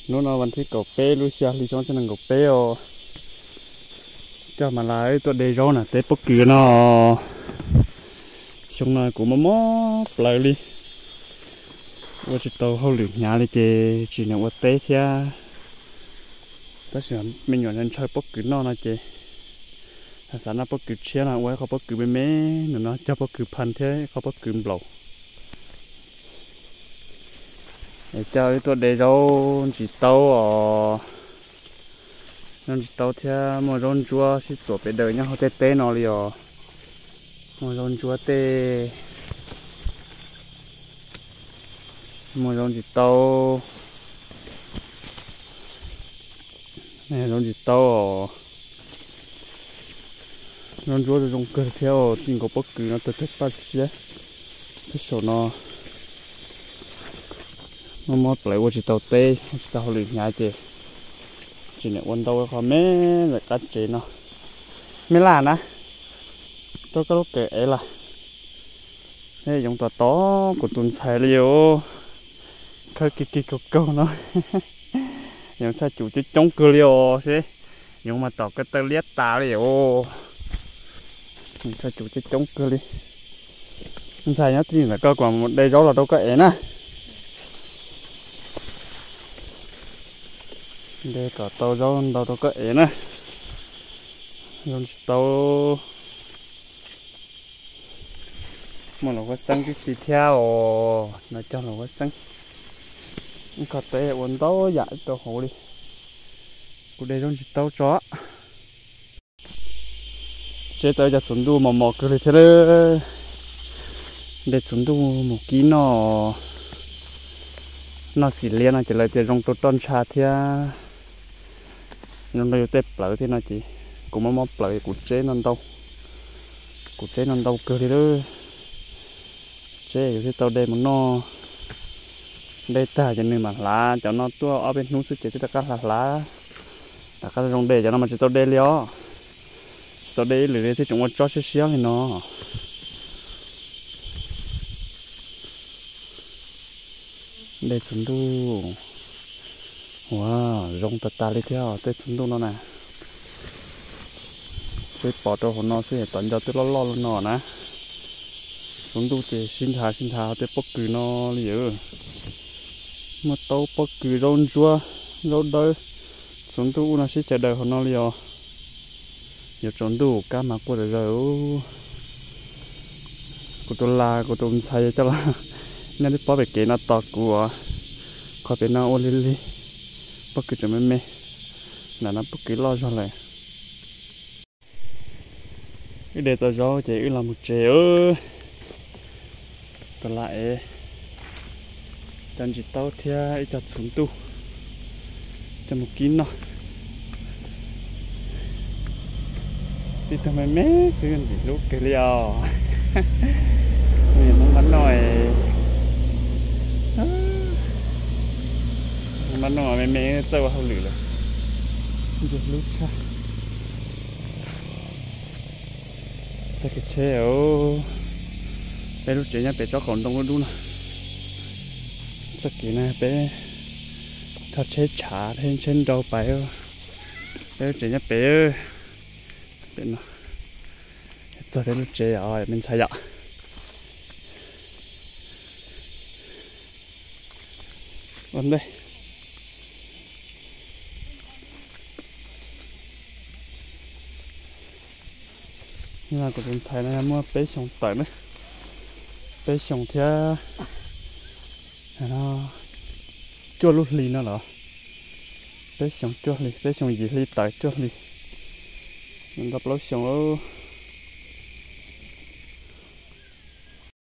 Hnub no vas thib kaum peb lub xya hli xyoo ob txhiab nees nkaum peb os. Coj mas las wb tuaj de zaub na, teb pob kws no. Xyoo no kuv mob mob plawv li, ua tsis tau hauj lwm hnyav li ces tsim nyog ua teb thiab. Tab sis me nyuam ntshaw pob kws noj no ces xav noj pob kws tshiab no, ua ib qho pob kws me me no, cog pob kws phaj thiab ib qho pob kws nplaum. Es coj wb tuaj de zaub ntsis taub os. Zaub ntsis taub thiab muaj zaub ntsuab sib txuam pem daws nyob hauv tej teb no li os. Muaj zaub ntsuab tej, muaj zaub ntsis taub, zaub ntsis taub os. Zaub ntsuab zoo kawg thiab, txij nkaus pob kws no tawg tawg paj siab. Peb saum no mob mob plawv ua tsis tau teb, ua tsis tau hauj lwm hnyav ces tsim nyog ua ntau qhov me ntawm qab tsev no. Me laj na, rau koj lub kawm ev las. Yoov tom tom kuv tus ntxhais li os, khawb kig kig kaug kaug no. Yoov tshaj cum coob coob kawg li os, seb yoov mas tom ko taw liab tas li os. Tshaj cum coob coob kawg li. Ntxhais nyob txij ntawm koj, kuv mus de zaub los rau koj ev na. De kom tau zaub ntau rau koj ev na. Zaub tsis tau. Muaj los huab xeeb tib si thiab os, no cog los huab xeeb. Ib qho teb ua ntau yam ib tau hauv li. Kuv de zaub ntsis taub tso. Tseb tau cov txhuv ntuj mos mos kawg li thiab. De txhuv ntuj mus kib noj, noj xim liab no ces lawv tias zoo rau roj ntsha thiab, zoo rau yus tej plawv thiab no ces kuv mob mob plawv kuv tseb no ntau, kuv tseb no ntau kawg li lawm. Tseb yus thiaj tau de mus noj. De tag ces nws mam hlav, cov no tuaj ob peb hnub xwb ces twb rov qab hlav hlav, rov qab zoo de. Cov no mas tsis tau de li os, tsis tau de ib lwm li thiaj tseem ua tsob siab siab li no. De txhuv ntuj, ua zoo tas tas li thiab tej txhuv ntuj no na. Seb pom rau hauv no xwb, tom nco twb loj loj li no na. Txhuv ntuj ces sib nrhav sib nrhav tej pob kws no li os. Muaj taub pob kws zaub ntsuab, zaub dawb, txhuv ntuj ub no sib cais daws hauv no li os. Yuav tsaus ntuj kab mas quaj zom zaws. Kuv tus las kuv tus ntxhais coj los nyob tib pob pem kev no tos kuv os. Qhov pem no ua lig lig, pob kws tseem me me, nram no pob kws loj zog lawm. Wb de tau zaub ces wb los mus tsev. Tus las ev cov ntsis taub thiab ib co txhuv ntuj coj mus kib noj. Tib tug me me xwb ntim hlub kawg li os. Hnub no npab noj, npab noj me me txawj ua hauj lwm lawm. Ntsia hlub tshaj. Txoj kev tsheb, peb lub tsev nyob pem tsob qaum ntoo dub dub no. Txoj kev no peb thauj tsheb tshav thiab tsheb nrau pais. Peb lub tsev nyob pem, pem no. Txog peb lub tsev os me ntxhais yom. Ua ntej, kuv tus ntxhais no yog muaj peb xyoos tawm na, peb xyoos thiab cuaj lub hli no los, peb xyoos cuaj hli, peb xyoos yim hli tawm cuaj hli, ntau plaub xyoos.